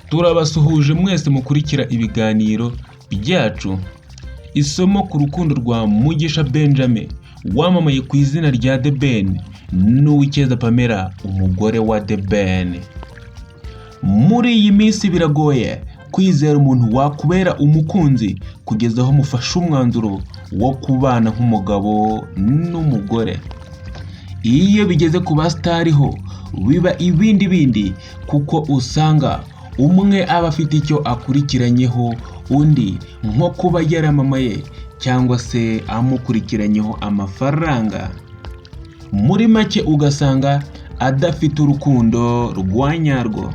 Turabasuhuje mwese mukurikira ibiganiro byacu. Isomo ku rukundo rwa Mugisha Benjamin wamamaye ku izina rya The Ben n'Uwicyeza Pamela, umugore wa The Ben. Muri iyi minsi biragoye kwizera umuntu wakubera umukunzi kugeza aho mufashe umwanzuro wo kubana nk'umugabo n'umugore. Iyo bigeze ku basitari ho biba ibindi bindi, kuko usanga umwe aba afite icyo akurikiranyeho undi, nko kuba yaramamaye cyangwa se amukurikiranyeho amafaranga. Muri make ugasanga adafite urukundo rwa nyarwo.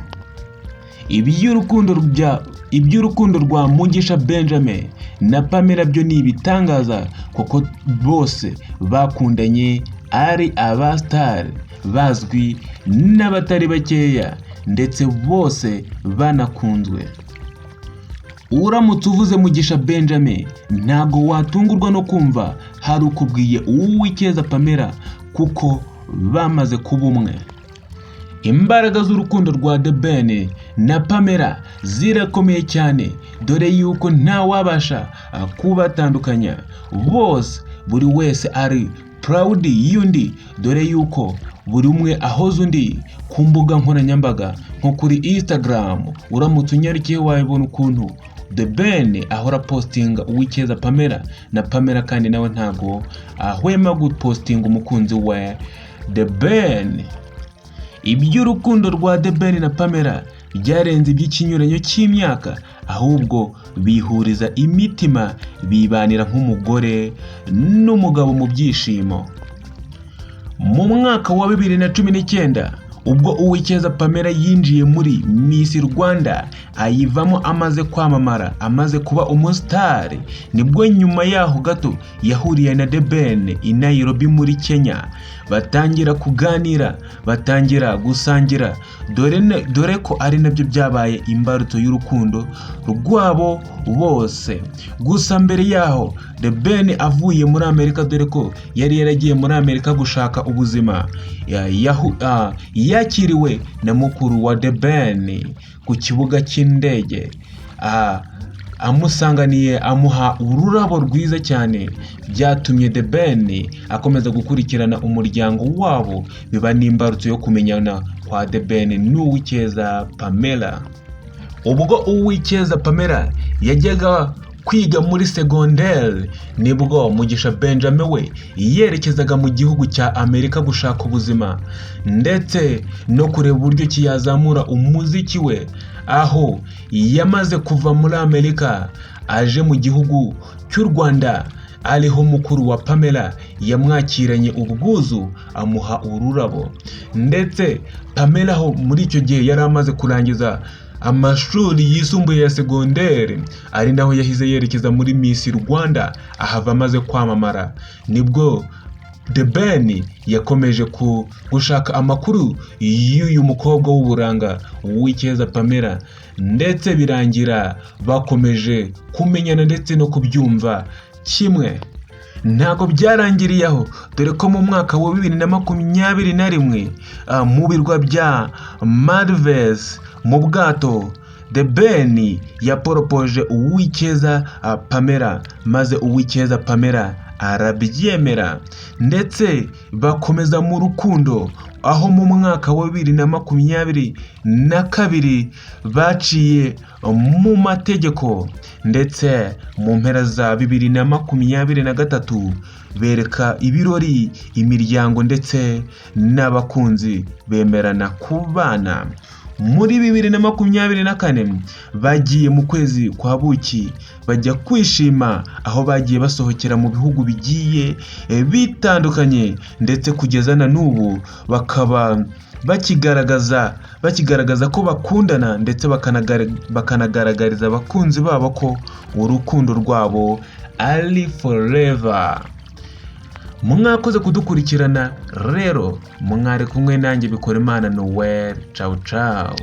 Iby'urukundo rwa Mugisha Benjamin na Pamela byo ni ibitangaza, kuko bose bakundanye ari abasitari bazwi n'abatari bakeya, ndetse bose banakunzwe. Uramutse uvuze Mugisha Benjamin, ntabwo watungurwa no kumva hari ukubwiye Uwicyeza Pamela, kuko bamaze kuba umwe. Imbaraga z'urukundo rwa The Ben na Pamela zirakomeye cyane, dore yuko ntawabasha kubatandukanya. Bose, buri wese ari proud y'undi, dore yuko buri umwe ahoza undi ku mbuga nkoranyambaga nko kuri Instagram. Uramutse unyarukiye wabibona ukuntu The Ben ahora postinga Uwicyeza Pamela, na Pamela kandi nawe ntago ahwema gupostinga umukunzi we The Ben. Iby'urukundo rwa The Ben na Pamela byarenze iby'ikinyuranyo cy'imyaka, ahubwo bihuriza imitima, bibanira nk'umugore n'umugabo mu byishimo. Mu mwaka wa 2019, ubwo Uwicyeza Pamela yinjiye muri Miss Rwanda, ayivamo amaze kwamamara, amaze kuba umusitari, nibwo nyuma yaho gato yahuriye na The Ben i Nairobi muri Kenya, batangira kuganira, batangira gusangira, dore ko ari nabyo byabaye imbarutso y'urukundo rwabo bose. Gusa mbere yaho, The Ben avuye muri Amerika, dore ko yari yaragiye muri Amerika gushaka ubuzima, yakiriwe na mukuru wa The Ben ku kibuga cy'indege, amusanganiye, amuha ururabo rwiza cyane. Byatumye The Ben akomeza gukurikirana umuryango wabo, biba n'imbarutso yo kumenyana kwa The Ben n'Uwicyeza Pamela. Ubwo Uwicyeza Pamela yajyaga kwiga muri segonderi, nibwo Mugisha Benjamin we yerekezaga mu gihugu cya Amerika gushaka ubuzima ndetse no kureba uburyo ki yazamura umuziki we. Aho yamaze kuva muri Amerika aje mu gihugu cy'u Rwanda, ariho mukuru wa Pamela yamwakiranye ubwuzu, amuha ururabo. Ndetse Pamela aho muri icyo gihe yari amaze kurangiza amashuri yisumbuye ya segonderi, ari naho yahize yerekeza muri Miss Rwanda, ahava amaze kwamamara. Nibwo The Ben yakomeje gushaka amakuru y'uyu mukobwa w'uburanga Uwicyeza Pamela, ndetse birangira bakomeje kumenyana ndetse no kubyumva kimwe. Ntabwo byarangiriye aho, dore ko mu mwaka wa 2021, mu birwa bya Maldives, mu bwato, The Ben yaporopoje Uwicyeza Pamela, maze Uwicyeza Pamela arabyemera, ndetse bakomeza mu rukundo, aho mu mwaka wa 2022 baciye mu mategeko, ndetse mu mpera za 2023 bereka ibirori imiryango ndetse n'abakunzi, bemerana kubana. Muri 2024 bagiye mu kwezi kwa buki, bajya kwishima, aho bagiye basohokera mu bihugu bigiye bitandukanye, ndetse kugeza na n'ubu bakaba bakigaragaza ko bakundana, ndetse bakanagaragariza abakunzi babo ko urukundo rwabo ari forever. Mwakoze kudukurikirana rero, mwari kumwe nanjye Bikorimana Noel. Cawu cawu.